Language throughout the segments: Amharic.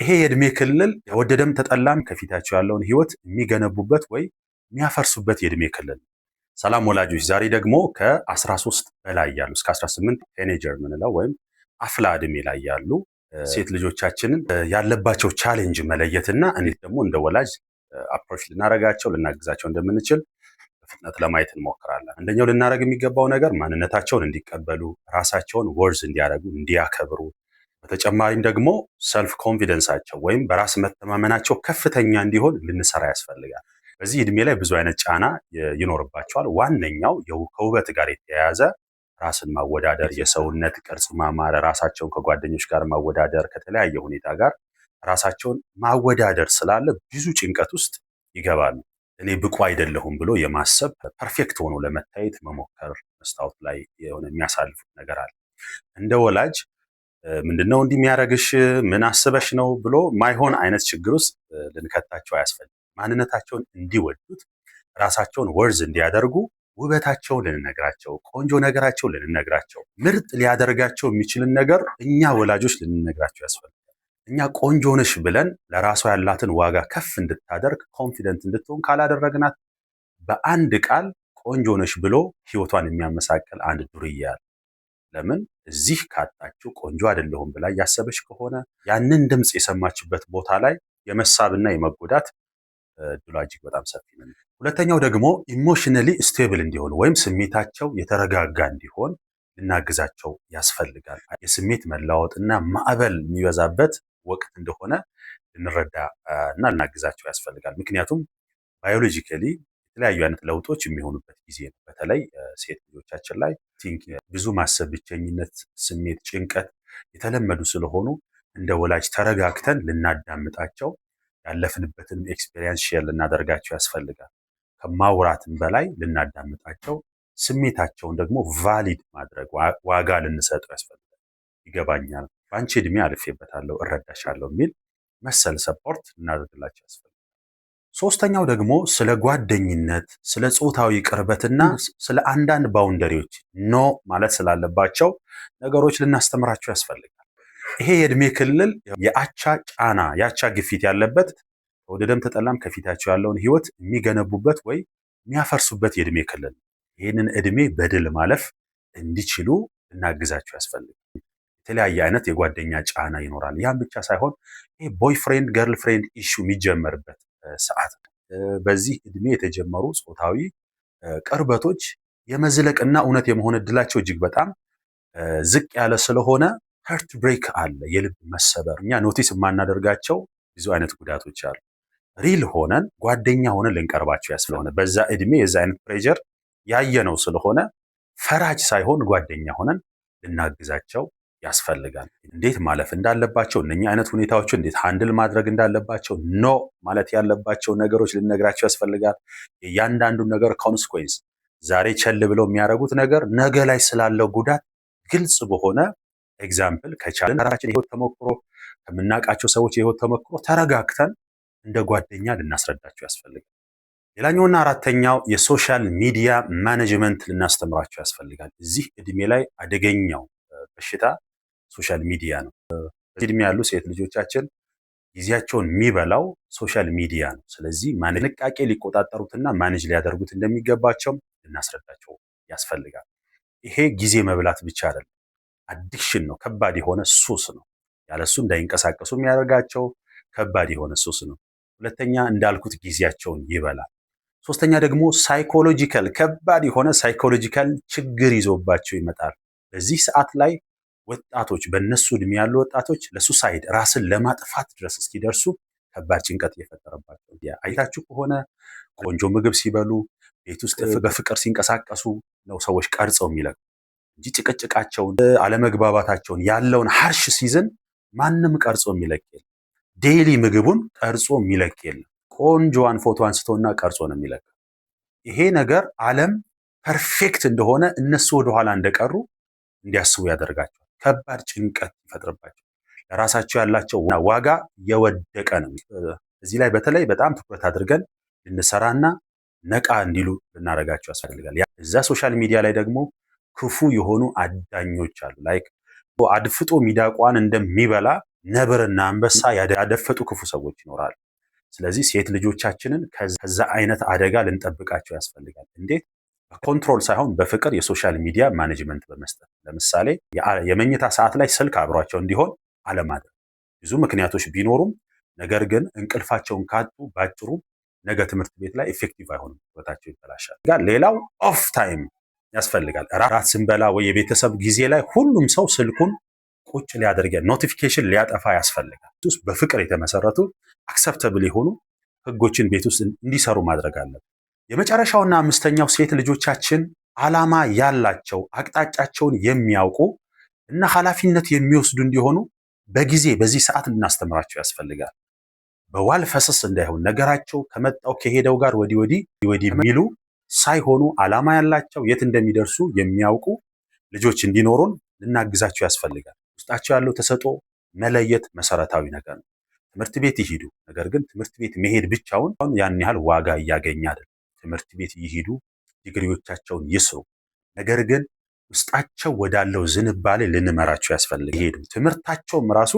ይሄ የእድሜ ክልል ወደደም ተጠላም ከፊታቸው ያለውን ህይወት የሚገነቡበት ወይ የሚያፈርሱበት የእድሜ ክልል ነው። ሰላም ወላጆች፣ ዛሬ ደግሞ ከ13 በላይ ያሉ እስከ 18 teenager የምንለው ወይም አፍላ እድሜ ላይ ያሉ ሴት ልጆቻችንን ያለባቸው challenge መለየትና እንዴት ደግሞ እንደ ወላጅ approach ልናደርጋቸው፣ ልናግዛቸው እንደምንችል በፍጥነት ለማየት እንሞክራለን። አንደኛው ልናደርግ የሚገባው ነገር ማንነታቸውን እንዲቀበሉ፣ ራሳቸውን worth እንዲያደርጉ፣ እንዲያከብሩ፣ በተጨማሪም ደግሞ self confidence ኣቸው ወይም በራስ መተማመናቸው ከፍተኛ እንዲሆን ልንሰራ ያስፈልጋል። በዚህ እድሜ ላይ ብዙ አይነት ጫና ይኖርባቸዋል። ዋነኛው ከውበት ጋር የተያያዘ ራስን ማወዳደር፣ የሰውነት ቅርጽ ማማር፣ ራሳቸውን ከጓደኞች ጋር ማወዳደር፣ ከተለያየ ሁኔታ ጋር ራሳቸውን ማወዳደር ስላለ ብዙ ጭንቀት ውስጥ ይገባሉ። እኔ ብቁ አይደለሁም ብሎ የማሰብ፣ perfect ሆኖ ለመታየት መሞከር፣ መስታወት ላይ የሆነ የሚያሳልፉት ነገር አለ። እንደ ወላጅ ምንድነው እንዲህ የሚያደርግሽ፣ ምን አስበሽ ነው ብሎ ማይሆን አይነት ችግር ውስጥ ልንከታቸው አያስፈልግም። ማንነታቸውን እንዲወዱት፣ ራሳቸውን worth እንዲያደርጉ ውበታቸውን ልንነግራቸው፣ ቆንጆ ነገራቸውን ልንነግራቸው፣ ምርጥ ሊያደርጋቸው የሚችልን ነገር እኛ ወላጆች ልንነግራቸው ያስፈልጋል። እኛ ቆንጆ ነሽ ብለን ለራሷ ያላትን ዋጋ ከፍ እንድታደርግ፣ confident እንድትሆን ካላደረግናት በአንድ ቃል ቆንጆ ነሽ ብሎ ህይወቷን የሚያመሳቅል አንድ ዱርዬ አለ። ለምን እዚህ ካጣችው ቆንጆ አይደለሁም ብላ እያሰበች ከሆነ ያንን ድምፅ የሰማችበት ቦታ ላይ የመሳብና የመጎዳት እድሏ እጅግ በጣም ሰፊ ነው። ሁለተኛው ደግሞ emotionally stable እንዲሆን ወይም ስሜታቸው የተረጋጋ እንዲሆን ልናግዛቸው ያስፈልጋል። የስሜት መለዋወጥና ማዕበል የሚበዛበት ወቅት እንደሆነ ልንረዳ እና ልናግዛቸው ያስፈልጋል። ምክንያቱም biologically የተለያዩ አይነት ለውጦች የሚሆኑበት ጊዜ ነው። በተለይ ሴት ልጆቻችን ላይ think ብዙ ማሰብ፣ ብቸኝነት ስሜት፣ ጭንቀት የተለመዱ ስለሆኑ እንደ ወላጅ ተረጋግተን ልናዳምጣቸው፣ ያለፍንበትንም experience share ልናደርጋቸው ያስፈልጋል። ከማውራትም በላይ ልናዳምጣቸው፣ ስሜታቸውን ደግሞ valid ማድረግ፣ ዋጋ ልንሰጠው ያስፈልጋል። ይገባኛል፣ በአንቺ እድሜ አልፌበታለሁ፣ እረዳሻለሁ የሚል መሰል support ልናደርግላቸው ያስፈልጋል። ሶስተኛው ደግሞ ስለ ጓደኝነት፣ ስለ ጾታዊ ቅርበትና ስለ አንዳንድ boundary ዎች፣ no ማለት ስላለባቸው ነገሮች ልናስተምራቸው ያስፈልጋል። ይሄ የእድሜ ክልል የአቻ ጫና፣ የአቻ ግፊት ያለበት፣ ተወደደም ተጠላም ከፊታቸው ያለውን ህይወት የሚገነቡበት ወይ የሚያፈርሱበት የእድሜ ክልል ነው። ይህንን እድሜ በድል ማለፍ እንዲችሉ ልናግዛቸው ያስፈልጋል። የተለያየ አይነት የጓደኛ ጫና ይኖራል። ያም ብቻ ሳይሆን ይሄ boyfriend girlfriend issue የሚጀመርበት ሰዓት ነው። በዚህ እድሜ የተጀመሩ ጾታዊ ቅርበቶች የመዝለቅና እውነት የመሆን እድላቸው እጅግ በጣም ዝቅ ያለ ስለሆነ heartbreak አለ፣ የልብ መሰበር። እኛ notice የማናደርጋቸው ብዙ አይነት ጉዳቶች አሉ። Real ሆነን ጓደኛ ሆነን ልንቀርባቸው ያስፈልጋል። በዛ እድሜ የዛ አይነት pressure ያየነው ስለሆነ ፈራጅ ሳይሆን ጓደኛ ሆነን ልናግዛቸው ያስፈልጋል። እንዴት ማለፍ እንዳለባቸው፣ እነኛ አይነት ሁኔታዎችን እንዴት handle ማድረግ እንዳለባቸው፣ no ማለት ያለባቸው ነገሮች ልንነግራቸው ያስፈልጋል። የእያንዳንዱን ነገር consequence፣ ዛሬ ቸል ብለው የሚያደርጉት ነገር ነገ ላይ ስላለው ጉዳት ግልጽ በሆነ example፣ ከቻልን ከራሳችን የህይወት ተሞክሮ፣ ከምናውቃቸው ሰዎች የህይወት ተሞክሮ ተረጋግተን እንደ ጓደኛ ልናስረዳቸው ያስፈልጋል። ሌላኛውና አራተኛው የ social media management ልናስተምራቸው ያስፈልጋል። እዚህ እድሜ ላይ አደገኛው በሽታ social media ነው። በዚህ እድሜ ያሉ ሴት ልጆቻችን ጊዜያቸውን የሚበላው social media ነው። ስለዚህ ጥንቃቄ ሊቆጣጠሩትና manage ሊያደርጉት እንደሚገባቸው ልናስረዳቸው ያስፈልጋል። ይሄ ጊዜ መብላት ብቻ አይደለም፣ addiction ነው። ከባድ የሆነ ሱስ ነው። ያለሱ እንዳይንቀሳቀሱ የሚያደርጋቸው ከባድ የሆነ ሱስ ነው። ሁለተኛ እንዳልኩት ጊዜያቸውን ይበላል። ሶስተኛ ደግሞ psychological፣ ከባድ የሆነ psychological ችግር ይዞባቸው ይመጣል። በዚህ ሰዓት ላይ ወጣቶች፣ በእነሱ እድሜ ያሉ ወጣቶች ለ suicide፣ ራስን ለማጥፋት ድረስ እስኪደርሱ ከባድ ጭንቀት እየፈጠረባቸው፣ አይታችሁ ከሆነ ቆንጆ ምግብ ሲበሉ፣ ቤት ውስጥ በፍቅር ሲንቀሳቀሱ ነው ሰዎች ቀርጸው የሚለቁ እንጂ ጭቅጭቃቸውን፣ አለመግባባታቸውን፣ ያለውን harsh season ማንም ቀርጾ የሚለቅ የለም። Daily ምግቡን ቀርጾ የሚለቅ የለም። ቆንጆዋን ፎቶ አንስቶና ቀርጾ ነው የሚለቅ። ይሄ ነገር ዓለም perfect እንደሆነ፣ እነሱ ወደኋላ እንደቀሩ እንዲያስቡ ያደርጋቸዋል። ከባድ ጭንቀት ይፈጥርባቸው። ለራሳቸው ያላቸው ዋጋ የወደቀ ነው። እዚህ ላይ በተለይ በጣም ትኩረት አድርገን ልንሰራና ነቃ እንዲሉ ልናደርጋቸው ያስፈልጋል። እዛ social media ላይ ደግሞ ክፉ የሆኑ አዳኞች አሉ። Like አድፍጦ ሚዳቋን እንደሚበላ ነብርና አንበሳ ያደፈጡ ክፉ ሰዎች ይኖራሉ። ስለዚህ ሴት ልጆቻችንን ከዛ አይነት አደጋ ልንጠብቃቸው ያስፈልጋል። እንዴት? በ control ሳይሆን በፍቅር የ social media management በመስጠት። ለምሳሌ የመኝታ ሰዓት ላይ ስልክ አብሯቸው እንዲሆን አለማድረግ። ብዙ ምክንያቶች ቢኖሩም ነገር ግን እንቅልፋቸውን ካጡ ባጭሩ ነገ ትምህርት ቤት ላይ effective አይሆንም፣ ህይወታቸው ይበላሻል። ሌላው off time ያስፈልጋል። እራት ስንበላ ወይ የቤተሰብ ጊዜ ላይ ሁሉም ሰው ስልኩን ቁጭ ሊያደርግ፣ notification ሊያጠፋ ያስፈልጋል። ውስጥ በፍቅር የተመሰረቱ acceptable የሆኑ ህጎችን ቤት ውስጥ እንዲሰሩ ማድረግ አለብን። የመጨረሻውና አምስተኛው ሴት ልጆቻችን ዓላማ ያላቸው፣ አቅጣጫቸውን የሚያውቁ እና ኃላፊነት የሚወስዱ እንዲሆኑ በጊዜ በዚህ ሰዓት ልናስተምራቸው ያስፈልጋል። በዋል ፈሰስ እንዳይሆን፣ ነገራቸው ከመጣው ከሄደው ጋር ወዲህ ወዲህ ወዲህ የሚሉ ሳይሆኑ ዓላማ ያላቸው፣ የት እንደሚደርሱ የሚያውቁ ልጆች እንዲኖሩን ልናግዛቸው ያስፈልጋል። ውስጣቸው ያለው ተሰጥኦ መለየት መሰረታዊ ነገር ነው። ትምህርት ቤት ይሂዱ፣ ነገር ግን ትምህርት ቤት መሄድ ብቻውን ያን ያህል ዋጋ እያገኘ አይደለም። ትምህርት ቤት ይሂዱ፣ ዲግሪዎቻቸውን ይስሩ። ነገር ግን ውስጣቸው ወዳለው ዝንባሌ ልንመራቸው ያስፈልጋል። ይሄዱ፣ ትምህርታቸውም ራሱ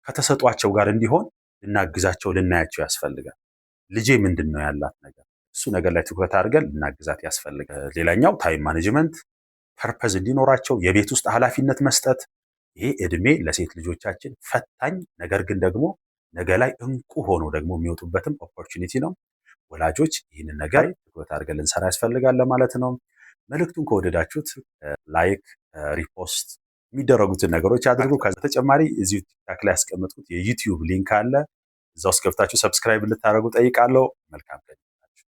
ከተሰጧቸው ጋር እንዲሆን ልናግዛቸው፣ ልናያቸው ያስፈልጋል። ልጄ ምንድን ነው ያላት ነገር፣ እሱ ነገር ላይ ትኩረት አድርገን ልናግዛት ያስፈልጋል። ሌላኛው time management፣ purpose እንዲኖራቸው የቤት ውስጥ ኃላፊነት መስጠት። ይሄ እድሜ ለሴት ልጆቻችን ፈታኝ ነገር ግን ደግሞ ነገ ላይ እንቁ ሆኖ ደግሞ የሚወጡበትም opportunity ነው። ወላጆች ይህንን ነገር ትኩረት አድርገን ልንሰራ ያስፈልጋል ለማለት ነው። መልእክቱን ከወደዳችሁት like፣ repost የሚደረጉትን ነገሮች አድርጉ። ከዛ ተጨማሪ እዚሁ ቲክታክ ላይ ያስቀመጥኩት የ YouTube link አለ። እዛ ውስጥ ገብታችሁ subscribe እንድታደርጉ ጠይቃለሁ። መልካም ቀን።